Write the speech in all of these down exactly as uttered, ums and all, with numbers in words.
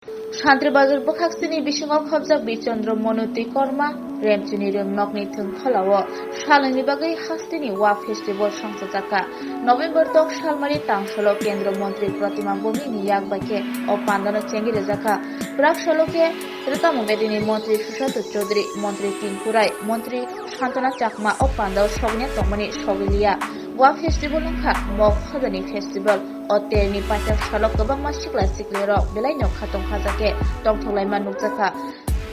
Santri Bazar bwkhak sini bisingo khobjak Bichandra Monu twi Korma Remchini Rwngnokni thwng pholao salni bagwi hasteni Wa Festival songchajakha. November tok salmani tangsalo Kendra Montri Pratima Bhumini yak bai khe o pandano chengwi rwjakha. Prak salo khe Rwkhamung Bedini Montri Sushant Chaudhary, Montri Tinkurai, Montri Santana Chakma o pandao sogwina tongmani sogwi liya. Wa Festival wngkha mok hojani festival. O terni paithak salo kwbangma sikla siklirok belaino khatong khaja khe tongthok laima nukjakha.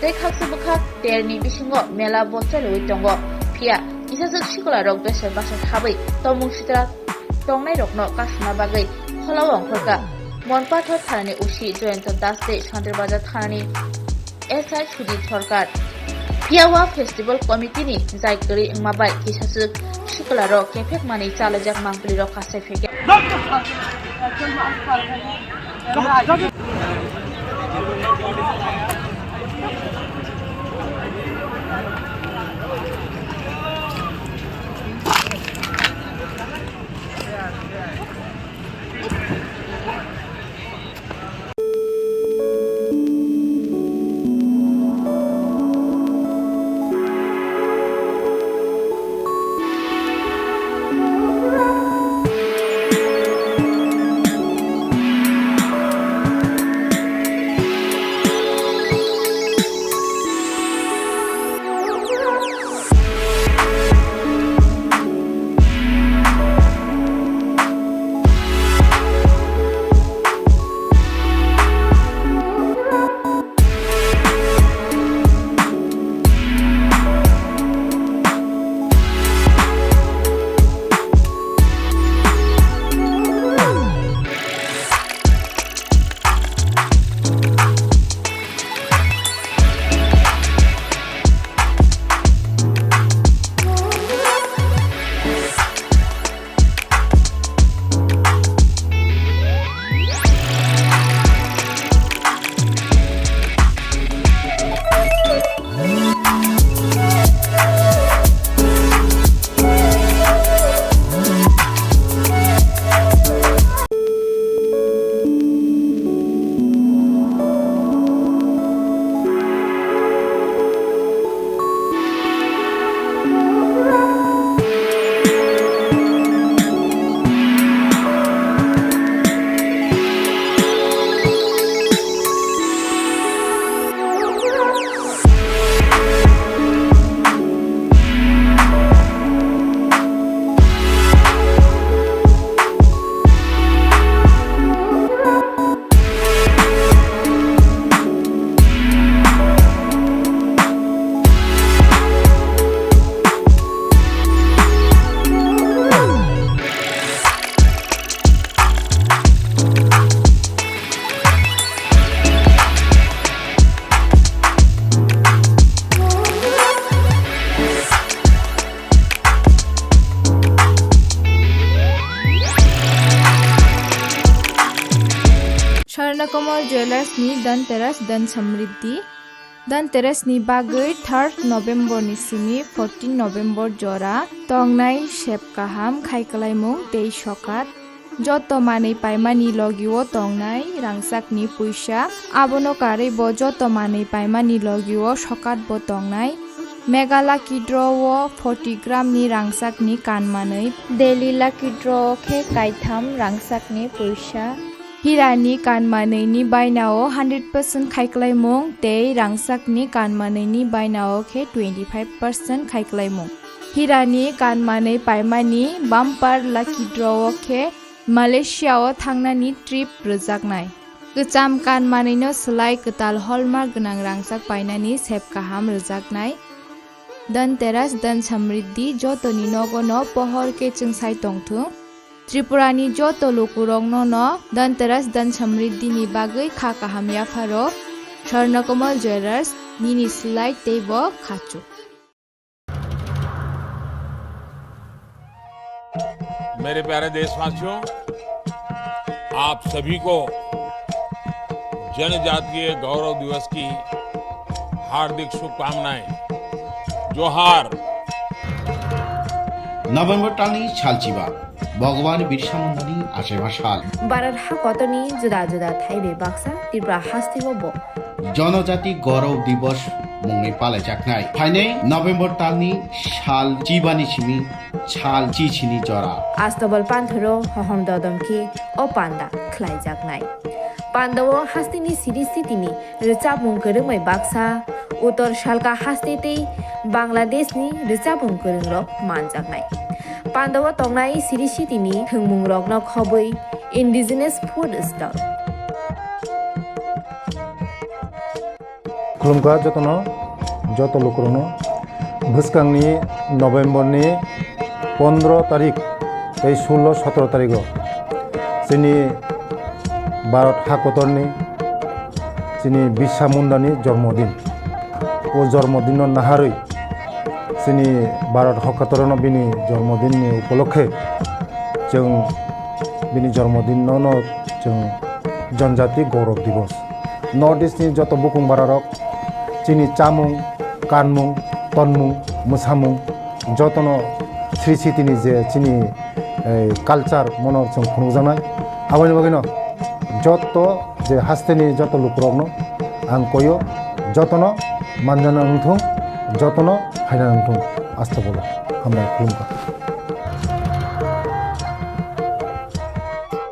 Tei khaksa bwkhak terni bisingo mela bo choliwi tongo. Phiya kisajwk siklarok bese basa habwi tongmung sitra tongnairokno kasuna bagwi pholao ongkhorkha. Monpathor thanani O C Jayanta Das tei Santirbazar thanani S I Sudip Sarkar. Phiya Wa Festival Committee ni jai kwrwi wngma bai kisajwk siklarok kephek manwi chalaijak mangpilirok kasai phekya. Swarnakomal Jewellers ni Dhanteras Dhan Samriddhi. Dhanteras ni bagwi third November ni simi fourteen November jora tongnai sep kaham khai kwlaimung tei sokat. Joto manwi paimani logio tongnai rangchakni puisa, abono karwi bo joto manwi paimani logio sokat bo tongnai. Mega Lucky Draw o forty gram ni rangchakni kan manwi, Daily Lucky Draw o khe kaitham rangchakni puisa. Hirani kan manwini bainao hundred percent khai kwlaimung tei rangchakni kan manwini bainao khe twenty five percent khai kwlaimung. Hirani kan manwi paimani bumper lucky draw o khe Malaysia o thangnani trip rwjaknai. Kwcham kan manwino swlai kwtal hallmark gwnang rangchak painani sep kaham rwjaknai. Dhanteras Dhan Samriddhi jotoni nogono pohor khe chwngsai tongthung. Tripurani joto lukurokno no Dhanteras Dhan Samriddhini bagwi kha kaham yapharo. Swarnakomal Jewellers, nini swlai teibo khachuk. मेरे प्यारे देशवासियों, आप सभी को जनजातीय गौरव दिवस की हार्दिक शुभकामनाएं। जोहार। November talni salchiba. Bhagwan Birsa Mundani achaiba sal. Bharat hakotorni juda juda thai bai baksa Tripura hasteo bo Jonojati Gaurav Divas mungwi palaijaknai. Phainai November talni sal chibani simi sal chichini jora. Astabal panthoro hohom dodom khe o panda khlaijaknai. Pandao hasteni siri sitini rwchapmung kwrwngbai baksa Uttor Salka haste tei Bangladeshni rwchapmung kwrwngrok manjaknai. Pandao tongnai siri sitini thwngmungrokno khobwi indigenous food stall. Khulumkha jotono, joto lukurokno. Bwskangni November ni pondro tarik tei sullo sotro tarigo chini Bharat hakotorni chini Birsa Mundani jormodin. O jormodinno naharwi chini Bharat hakotorno bini jormodinni upolokhe chwng bini jormodinno no chwng Janjati Gaurav Divas. North East ni joto bukung bararok chini chamung, kanmung, tonmung, mwsamung jotono sri sitini je chini, eh, culture mono chwng phunukjaknai. Aboni bagwino joto je hasteni joto lukurokno ang koyo jotono manjana wngthung, jotono phaina wngthung. Asta bolo hambai khulumkha.